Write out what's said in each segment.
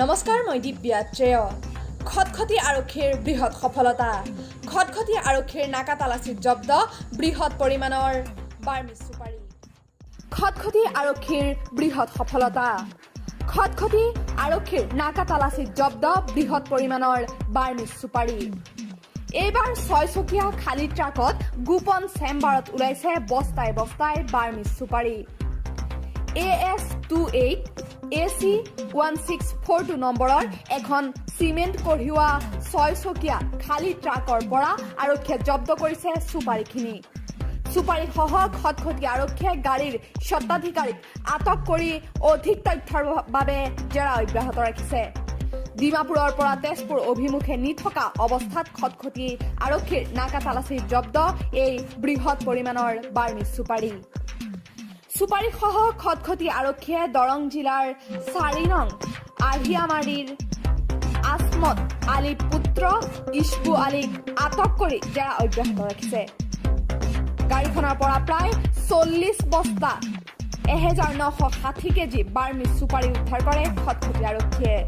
নমস্কাৰ, মই দিব্যা ত্ৰেয়। খটখটি আৰক্ষীৰ বৃহৎ সফলতা। খটখটি আৰক্ষীৰ নাকা তালাচীত জব্দ বৃহৎ পৰিমাণৰ বাৰ্মিজ চুপাৰী। খটখটি আৰক্ষীৰ বৃহৎ সফলতা। খটখটি আৰক্ষীৰ নাকা তালাচীত জব্দ বৃহৎ পৰিমাণৰ বাৰ্মিজ চুপাৰী। এইবাৰ ছয়চকীয়া খালী ট্ৰাকত গোপন চেম্বাৰত ওলাইছে বস্তাই বস্তাই বাৰ্মিজ চুপাৰী। AS 28 AC 1642 নম্বৰৰ এখন চিমেণ্ট কঢ়িওৱা ছয়চকীয়া খালী ট্ৰাকৰ পৰা আৰক্ষীয়ে জব্দ কৰিছে চুপাৰীখিনি। চুপাৰীসহ খটখটি আৰক্ষীয়ে গাড়ীৰ স্বত্বাধিকাৰীক আটক কৰি অধিক তথ্যৰ বাবে জেৰা অব্যাহত ৰাখিছে। ডিমাপুৰৰ পৰা তেজপুৰ অভিমুখে নি থকা অৱস্থাত খটখটি আৰক্ষীৰ নাকা তালাচীত জব্দ এই বৃহৎ পৰিমাণৰ বাৰ্মিজ চুপাৰী। চুপাৰীসহ খটখটি আৰক্ষীয়ে দৰং জিলাৰ 4 নং আহিয়ামাৰীৰ আছমত আলী পুত্ৰ ইছবু আলীক আটক কৰি জেৰা অব্যাহত ৰাখিছে। গাড়ীখনৰ পৰা প্ৰায় 40 বস্তা 1960 কেজি বাৰ্মিজ চুপাৰী উদ্ধাৰ কৰে খটখটি আৰক্ষীয়ে।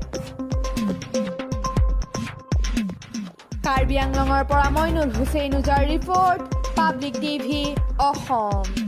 কাৰ্বি আংলঙৰ পৰা মইনুল হুছেইন উজাৰ ৰিপৰ্ট, পাব্লিক টিভি অসম।